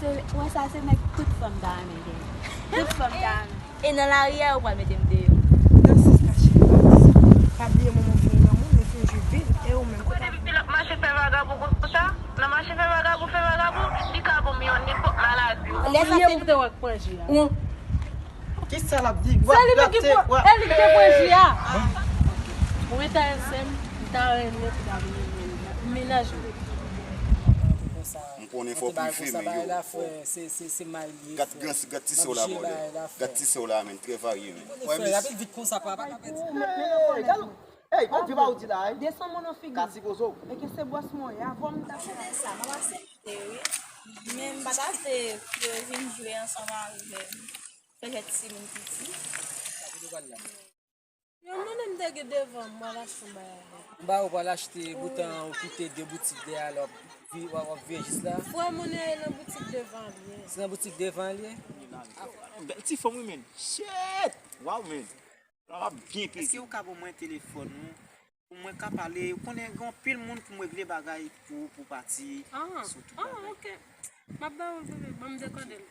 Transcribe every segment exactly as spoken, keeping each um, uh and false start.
Wè sa se nèg tout fanm ta renmen genyen. Tout fanm ta renmen. E nan lari a, yo pral mete m deyò. Non, sista cheri, pa di sa. Pa bliye manman w fin granmoun, li fin jwe vil, e ou menm, kote w ap viv? Depi l ap mache fè vagabon konsa, nan mache fè vagabon, fè vagabon, li ka ban m yon nenpòt maladi. Lè sa se ou ki te wè k pran ji a. Kisa l ap di? Se li menm ki pran, e li ki te pran ji a. Mwen ta sè m, m ta renmen pou ta vin mennaj mwen. M konnen fò prive, men yo, se, se, se mal li ye, gad frè. Gad ti sè w la, brother. Gad ti sè w la, men, trè varye, men. Frè, rapid vit konsa, pa, pa ka pèdi. Ey, gad, ey, gad, di ba ou di la, ey. Desann mwen nan figi. Kati pozo. E ke se bòs mwen ye, avè w m ta fè sa, m ap aksepte, wi. Men m pa ta vle pou yo vin jwe ansanm avè m. Pèmèt timoun piti. Yo, mwen menm te gen devan, m pral achte yon bagay avè l. Yon bagay ou pral achte, poutan ou kite de boutik dèyè a, w ap vi-, w ap, w ap vire jis la. Frè, mwen ale nan boutik devan li ye. Se nan boutik devan li ye? Bèl ti fanm wi, men. Shit! Waw, men. La w ap byen peze. Èske ou ka ban mwen telefòn ou? Pou mwen ka pale, ou konnen gen anpil moun pou m regle bagay pou, pou pati sou tout bagay. Ah, ok. M ap ba ou l, bebe. Ban m dekode l.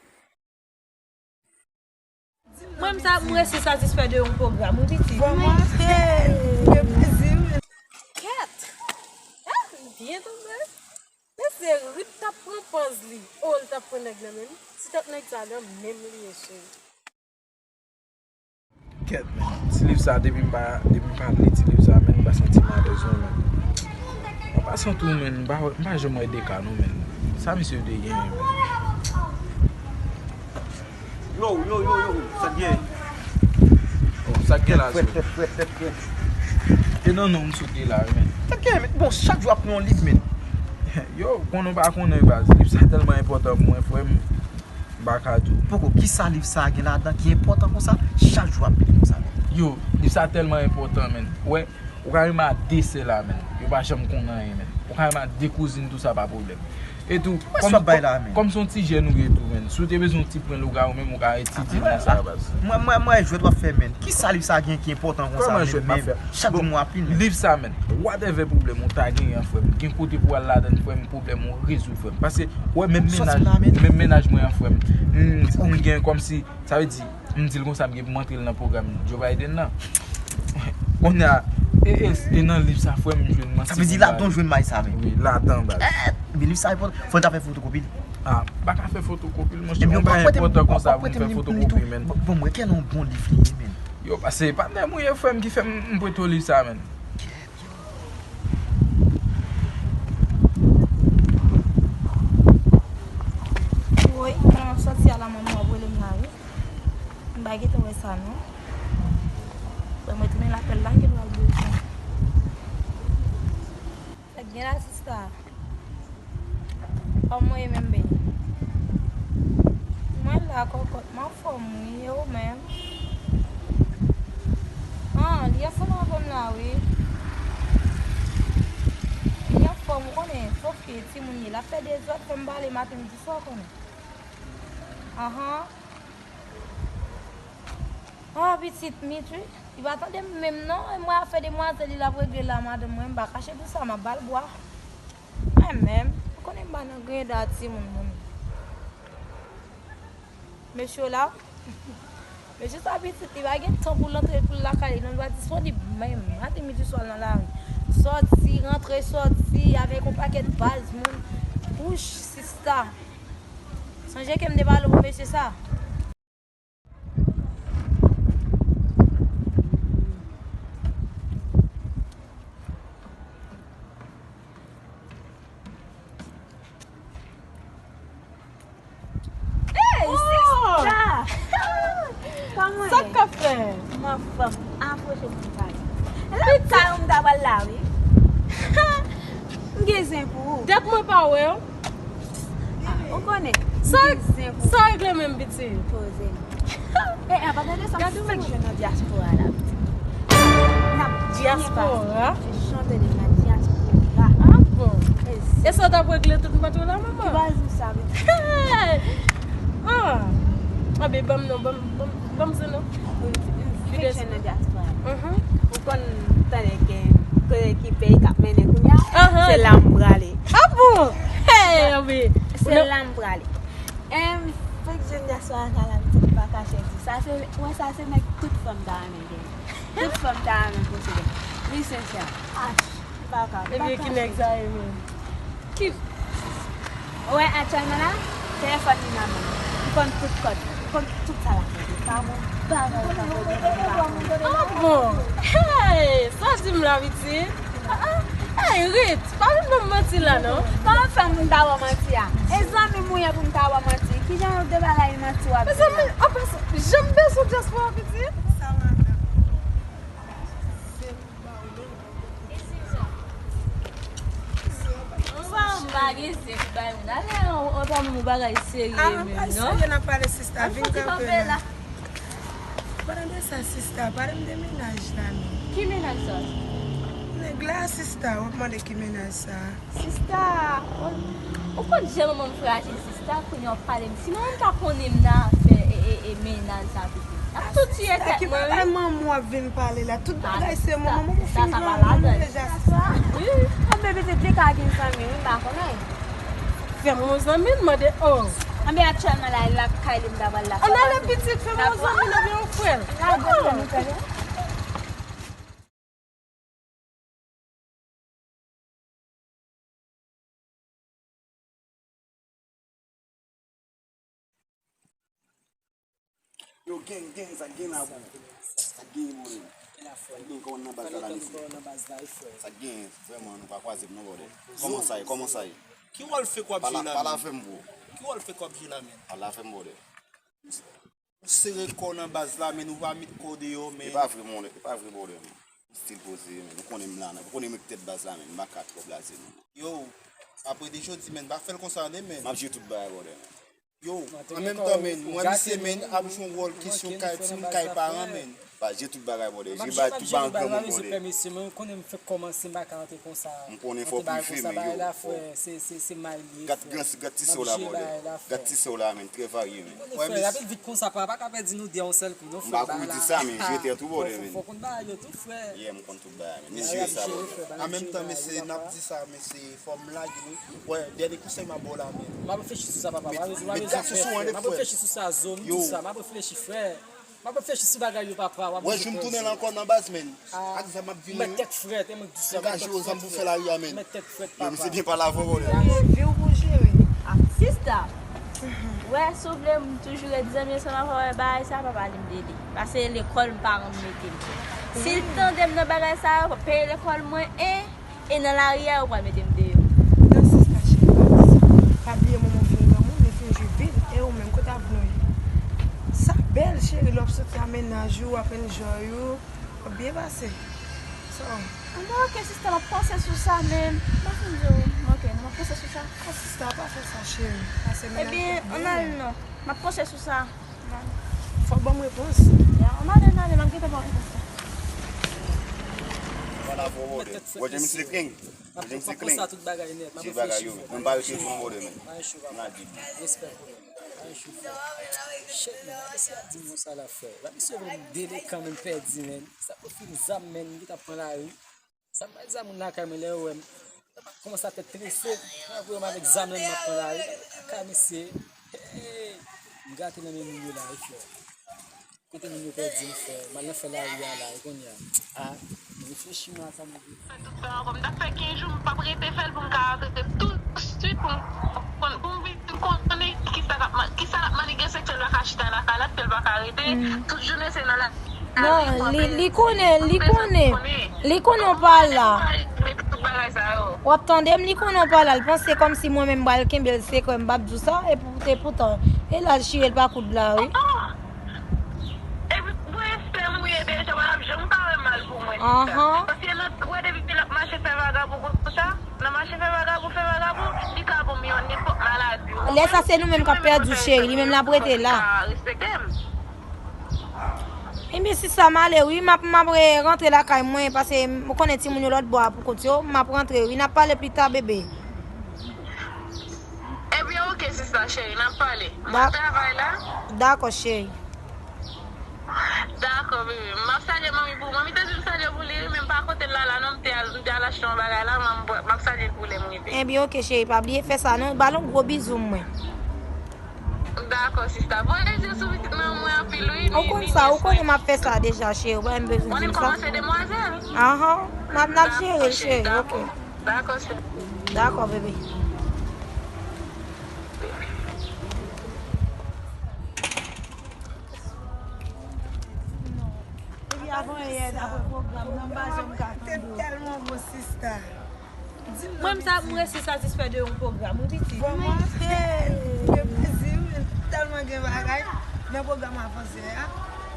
Mwen, m sa, m resi satisfè de yon pwogram, wi, pitit. Vrèman, se plezi, wi. Kèt! Ah, byen tonbe. Men se rit t ap pran pòz li. O, l t ap pran nèg nan men m. Si t ap nèg sa nan men m li ye, cheri. Kèt, men. Ti liv sa, depi m pa, depi m pa li ti liv sa, men, m pa santi m alèz, non, men. An pasan tou, men, m pa, m pa janm wè Deka, non, men. Sa misye te genyen, men. Yo, yo, yo, yo, sa k gen? Oh, sa k gen la, frèt, frèt, frèt, frèt, frèt. E nan non m sot li la, men. Sa k gen, men? Bon, chak jou ap pran yon liv, men. Yo, konnen w pa konnen, baz. Liv sa tèlman enpòtan pou mwen, frè m. M pa ka di w. Poko, kisa liv sa a gen ladan ki enpòtan konsa? Chak jou ap li konsa, men. Yo, liv sa tèlman enpòtan, men. Wè, ou ka rive a de sè la, men. Yo pa janm konn anyen, men. Ou ka rive a de kouzin tou, sa pa pwoblèm. E tou, kòm, kòm se yon ti jèn ou ye tou, men. Si w te bezwen yon ti pwen lougawou, menm ou ka etidye nan sa, baz. Mwen, mwen, mwen, jwèt w ap fè, men. Kisa liv sa a gen ki enpòtan konsa, men? Chak jou mwen ap li, men. Liv sa, men. Whatever pwoblèm ou ta genyen, frè m. Gen kote pou w al ladan, frè m, pwoblèm ou rezoud, frè m. Paske, wè, menm mennaj, menm mennaj mwen an, frè m. M, m gen kòmsi, sa vle di, m di l konsa, m gen pou m antre l nan pwogram Joe Biden nan. Kounye a, e, e, e nan liv sa, frè m, m jwenn manti. Sa vle di, ladan w jwenn may sa, men. Wi, ladan, baz. Eh, men liv sa enpòtan. Fò n ta fè fotokopi l. Ah, m pa ka fè fotokopi l, monchè. Yon bagay enpòtan konsa pou m fè fotokopi, men. Bon, mwen, kèl yon bon liv li ye, men. Yo, pase patnè m ou ye, frè m, ki fè m, m prete w liv sa, men. Woy, pandan m ap sòti a la, manman w ap rele m la, wi. M pa gentan wè sa, non. Ban mwen tounen lapèl la, gen dwa l bezwen. Sa k gen la, sista? Kòman w ye menm, beni? Mwen la, kòkòt, m anfòm, wi, e ou menm? An, li ansanm avè m la, wi. Li anfòm, ou konnen, sof ke timoun li, l ap fè dezòd, fò m pale maten, midi, swa, ou konnen. Anhan. Ah, pitit Mitch, wi. Li pa tande m menm non. E mwen afè demwazèl li l ap regle la, madanm mwen. M pa kache pou sa, m ap ba l bwa. Mwen menm, ou konnen m pa nan griyen dan a timoun moun. Mesye w la, mesye sa pitit, li pa gen tan pou l antre pou l lakay li non, li pa disponib menm. Maten, midi, swa, l nan lari. Sòti, rantre, sòti, avèk yon pakèt baz moun. Wouch, sista. Sonje ke m te pale w pou mesye sa. Hey, sista! Kòman w ye? Sa k ap fè? M anfòm. Apwoche pou m pale. Lakay ou m ta pral la, wi. M gen zen pou ou. Dat mwen pa wè w. Ah, ou konnen. Sa, sa regle menm, pitit? Poze. E, e, pa tande sa, m fèk jwenn nan dyaspora la, pitit. N ap byen pase. Dyaspora? Chante de la diaspora. Ah bon? E sa w t ap regle tout maten la, manman? Ki baz ou sa, pitit? Ah! Anben, ban m non, ban m, ban m, ban m zen non. Fèk jwenn nan dyaspora. Mhm. Ou konn tande gen kote ki peyi k ap mennen kounye a? Ahan. Se la m prale. Ah bon? Hey, anben. Se la m prale. Em, fèk jèn gason an ka la, m pa kache di. Sa se, wè, sa se nèg tout fanm ta renmen gen. Tout fanm ta renmen posede. Wi, sensè. Ach, m pa ka, m pa kache di. Ebyen, ki nèg sa ye menm? Ki Ou wè aktyèlman la, telefòn li nan men m. M konn tout kòd, m konn tout sa l ap mande. Pa gon bagay m pa konnen m pa konnen. Ah bon? Hey, sa w di m la, pitit? Ah, ah. Hey, Rit, pa vin ban m manti la, non. Kòman fè m ta ba w manti a? E zanmi m ou ye pou m ta ba w manti? Kijan de bagay manti w ap di la? Mezanmi, an pasan, jan m bezwen dyaspora, pitit? Sa w ap Mwen pa gen zye pou bay moun. Ale, an, an pa moun bagay serye menm, non. Serye n ap pale, sista. Vin kanpe la. Pandan de sa, sista, pale m de mennaj la, non. Ki mennaj sa? Nèg la, sista, w ap mande ki mennaj sa. Sista, ou, ou konn jan manman m frajil, sista, kounye a w ap pale m. Sinon, m ta konnen m nan afè, e, e, e, mennaj sa, pitit. Ap tou tiye tèt mwen, wi. Ki bagay manman w ap vin pale la? Tout bagay se manman, manman fin gran moun deja. Sa, sa pa ladan. Wi. Anben, pitit, li ka gen zanmi, wi, m pa konnen. Fè m yon zanmi, m mande, oh. Anben, aktyèlman la, l lakay li, m ta pral la. Ann ale, pitit, fè m yon zanmi, non, vin yon frè. Yo, gang, gang, sa k gen la, bro? Sa k gen, bro? Sa k gen, kòman nan baz la, la, mesye? Sa k gen, vrèman, nou pa kwaze m non, brother. Kòman sa ye? Kòman sa ye? Ki wòl fake w ap jwe la, man? Pale avè m, bro. Ki wòl fake w ap jwe la, man? Pale avè m, brother. Ou sere kò w nan baz la, men ou pa met kò w deyò, men. E pa vre, mon, e pa vre, brother, men. M still poze, men. Ou konnen m la, men. Ou konnen m ret tèt baz la, men. M pa ka twò blaze, men. Yo, apre de jodi, men, pa fè l konsa, men. M ap jere tout bagay, brother, men. Yo, an menm tan, men, mwen misye, men, ap jwe yon wòl kesyon kay, timoun kay paran, men. M ap jere tout bagay, brother. Jere bagay, tout bagay an granmoun, brother. Mesye, men, ou konnen m fèk kòmanse, m pa ka antre konsa. M konnen fò prive, men yo, fò. Se, se, se may li ye, frè. Gad gran, gad ti sè w la, brother. Gad ti sè w la, men, trè varye, men. Wè, frè, rapid vit konsa, pa, pa ka pèdi nou de a yon sèl kou, non, frè. M pa kouri di sa, men jete tou, brother, men. Fò konn bagay yo tou, frè. Yeah, m konn tout bagay, men. Men jere sa, brother. An menm tan, mesye, n ap di sa, mesye, fò m lage nou. Wè, dènye konsèy m ap ba w la, men. M ap reflechi sou sa, papa. Met, met zam sou ou, anlè, frè. M ap reflechi sou sa, zo, m di sa, m ap reflechi, frè. M ap reflechi sou bagay yo, papa. W ap vin pèdi. Wè, jou m tounen la ankò nan baz, men. Ak zam m ap vini, men. Mèt tèt frèt, e mwen k di sa. M ka jere zam pou fè lari a, men. Mèt tèt frèt, papa. Yo, misye byen pale avè w, brother. Gen vi w pou jere. Sista, wè, si w vle m toujou ret zanmi ansanm avè w, bagay sa, pa pale m de li. Pase lekòl, m pa renmen mete l. Si l tande m nan bagay sa yo, peye lekòl mwen, e, e nan lari a, yo pral mete m deyò. Non, sista cheri, pa di sa. Pa bliye manman w fin granmoun, li fin jwe pil, e ou menm, kote avni w ye? Sa bèl, cheri, lè w ap soti a mennaj ou, w ap enjoy ou. W ap byen pase. So. Anben, oke, sista, m ap panse sou sa, men m pa fin di w, oke, m ap panse sou sa. Ah, sista, pa fè sa, cheri. Pase mennaj ou byen. Ebyen, ann al non. M ap panse sou sa. Fò w ban m repons. Ya, ann ale, ann ale, m ap gentan ba w repons la. Wala, fò w wè. Wè, James se kring. Wè, James se kring. M ap panse a tout bagay nèt. M ap reflechi, frè. Mwen pa reflechi, mwen mòde, men. Pa reflechi, papa. M la di. Respè pou ou. Ay, chofè. Shit, men, gade sa di m konsa la, frè. Gade sa di m dele kanmenm pèdi, men. Sa pou fin zam, men, m gentan pran lari. Sa m bay zam moun lakay mwen lè yo wè m. Kòmanse ap tèt trese. Mwen voye m avèk zam nan, m ap pran lari. Lakay mesye. Hey, m gate nan men moun yo la, wi, frè. Kote moun yo pèdi m, frè? M al nan fè lari a la, e kounye a? Ah, m reflechi mwen a sa m ap di. Fè tout sa ankò. M t ap fè kenz jou, m p ap rete fè l pou m ka rete tousuit pou m konn, pou m vin konnen kisa k ap ma-, kisa l ap maniganse ke l pa ka chita lakay la, ke l pa ka rete. Tout jounen se nan la. Non, li, li konnen, li konnen. Li konnen w pa la. Men tout bagay sa yo. W ap tande m, li konnen w pa la. L panse kòmsi mwen menm m pral kenbe l sekrè, m p ap di w sa, e pou, e poutan, e l al chire l pa koud la, wi. Epi, bon, espè m wi, e deja, w ap janm pa wè mal pou mwen, sista. Paske nan, wè, depi l ap mache fè vagabon konsa, nan mache fè vagabon, fè vagabon, li ka ban m yon nenpòt maladi. Lè sa, se nou menm k ap pèdi w, cheri. Li menm l ap rete la. Respekte m. Ebyen, sista, m ale wi. M ap, m ap re-, rantre lakay mwen, paske m konnen timoun yo lòt bò a pou kont yo. M ap rantre wi. N ap pale pita, bebe. Ebyen, oke, sista cheri, n ap pale. Mwen travay la. Dakò, cheri. Dakò, bebe. M ap salye manmi pou ou. Manmi te di m salye pou li, men m pa kote l la, la, non, m te al, m te al achte yon bagay la, m, m ap salye l pou lè m rive. Ebyen, oke, cheri, pa bliye fè sa, non. Ba l yon gwo bizou, mwen. Dakò, sista. Voye je sou pitit nan mwen anpil, wi. Ou konn sa, ou konnen m ap fè sa deja, cheri. Ou pa menm bezwen di m sa. Konnen kòman se demwazèl. Ahan. N ap, n ap jere l, cheri. Ok. Dakò, cheri. Dakò, bebe. Epi avan yè, apre pwogram nan, m pa janm ka tande w. Te tèlman bon, sista. Mwen, m sa, m resi satisfè de yon pwogram, wi, pitit. Vrèman, se plezi, wi, tèlman gen bagay nan pwogram avanse a.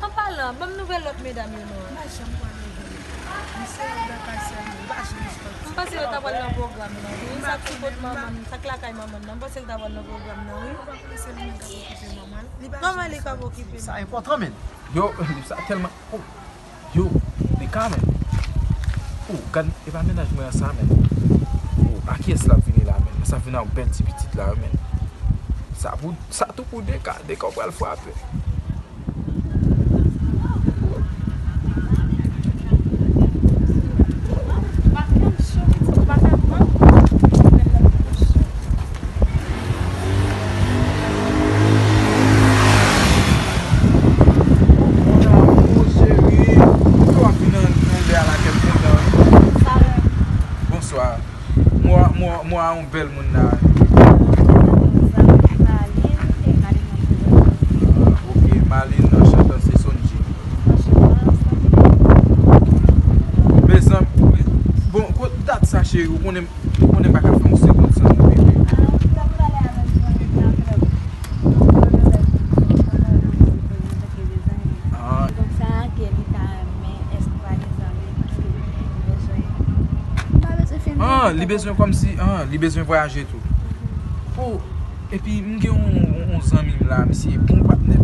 An palan, ban m nouvèl lòt medam yo non. M pa janm pran nouvèl. Misye yo nan kay sèlman, m pa janm sòti. M panse yo ta pral nan pwogram nan, wi. Sa k sou kont manman m, sa k lakay manman m nan, m panse l ta pral nan pwogram nan, wi. Ou pa panse li menm k ap okipe manman l? Kòman li k ap okipe l? Sa enpòtan, men. Yo, sa tèlman, oh. Yo, de ka, men. Oh, gad, e pa mennaj mwen an sa, men. Oh, a kiyès l ap vini la, men? Sa vin a yon bèl ti pitit la, men. Sa pou, sa tou pou de ka, de ka w pral frape. Mon amour, chérie, ou ap vin nan, nan lè a la kè m kontan. Bonswa. Mwa, mwa, mwa yon bèl moun la. Ah, ok, Malin nan chantan se Sonji. Mezanmi, bon, kot dat sa, cheri, ou konnen, ou konnen m pa ka fè yon segonn san nou, bebe. Ah. Ah, li bezwen kòmsi, ah, li bezwen vwayaje tou. Oh, epi m gen yon, yon, yon zanmi m la, misye bon patnè.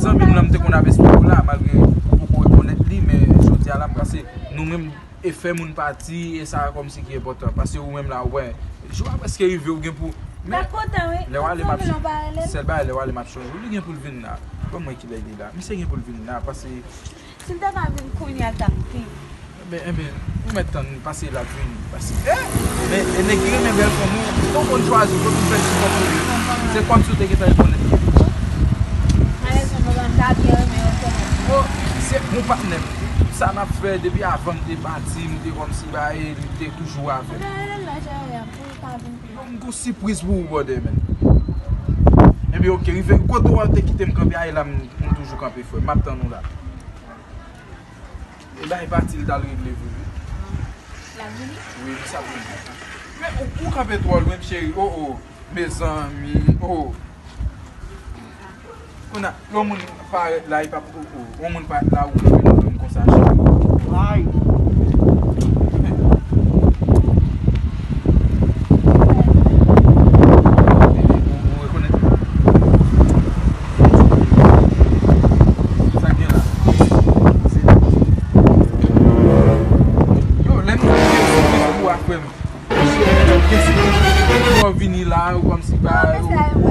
Zanmi m lan m te konn ap esplike w la, malgre ou poko rekonèt li, men jodi a la m panse nou menm e fè moun pati, e sa kòmsi ki enpòtan. Paske ou menm la, ou wè, jou a prèske rive, ou gen pou, men lè w ale m ap, sèl bagay, lè w ale m ap chonje w, li gen pou l vin la. Ban m wè kilè li la. Misye gen pou l vin la, paske si l te ka vin kounye a, l t ap pi. Enben, enben, ou mèt tann li, paske l ap vini. Paske, eh! Men, e nèg ki renmen bèl fanm, ou, ou konn chwazi, ou konn fè ti fanm ou. Se kòmsi ou te gentan rekonèt li. Malèzman, m ta byen renmen rekonèt. Oh, se bon patnè m. Sa n ap fè depi avan m te pati, m te kòmsi ba e li te toujou avè m. Yo, m gon sipriz pou ou, brother, man. Enben, ok, rive, kote w te kite m kanpe a, e la m, m toujou kanpe, frè. M ap tann ou la. E bay pati l t al regle vre, wi. L ap vini? Wi, li sa vini. Men, ou, ou kanpe twò lwen, m cheri. Oh, oh. Mezanmi, oh. Kounye a, yon moun parèt la, li p ap, oh, oh. Yon moun parèt la, ou kanpe nan men m konsa, cheri. Ay. Ou rekonèt? Sa gen la? Yo, lè m di w, se pou a frè m. Ou vini la, ou kòmsi ba, ou genlè pa,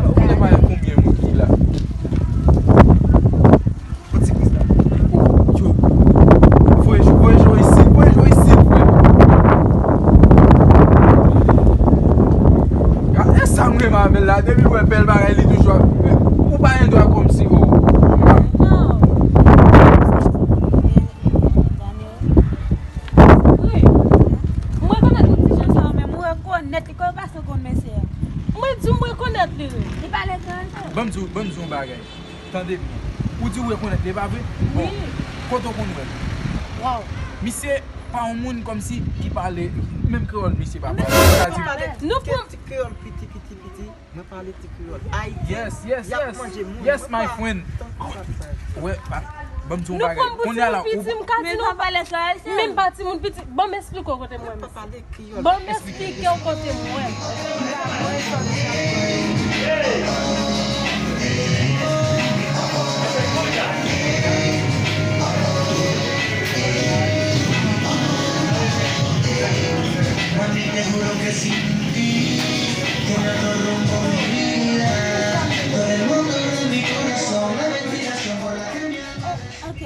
ou genlè pa wè konbyen moun ki la. Yon ti kriz la. Oh, yo. Voye je, voye je w isit, voye je w isit, frè. Ah, e sa m renmen avè l la, depi l wè bèl bagay, li toujou ap, ou pa gen dwa kòmsi, oh. Non. Wi. M rekonèt yon ti jan sa, men m rekonèt li, kòman w pase w konn mesye a? Mwen di w m rekonèt li, wi. Li pale kreyòl tou. Ban m di w, ban m di w yon bagay. Tande byen. Ou di w rekonèt li, e pa vre? Bon, wi. Kote w konn wè l? Waw. Misye pa yon moun kòmsi ki pale menm kreyòl, misye pa pale. Sa di, nou pran ti kreyòl piti, piti, piti. Mwen pale ti kreyòl Ayiti. Yes, yes, yes. Y ap manje moun. Yes, my friend. Wè, ah, ban m di w yon bagay. Kounye a la, ou piti, m ka di nou. Men pa timoun piti. Ban m esplike w kote m wè misye. Ban m esplike w kote m wè.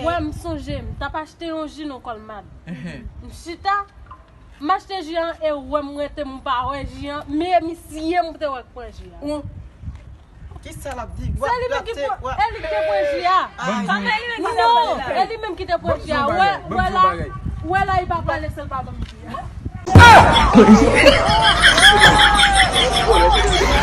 Wè, m sonje, m t ap achte yon ji non Colmad. M chita, m achte ji an, e wè m rete, m pa wè ji an, men e misye m te wè k pran ji an. Kisa l ap di? Se li menm ki pran, e li ki te pran ji a. Ay, Ban m di w yon bagay. Non, e li menm ki te pran ji a. Ou wè, ou wè la, ou wè la, li pa pale, se l pa ban m ji a.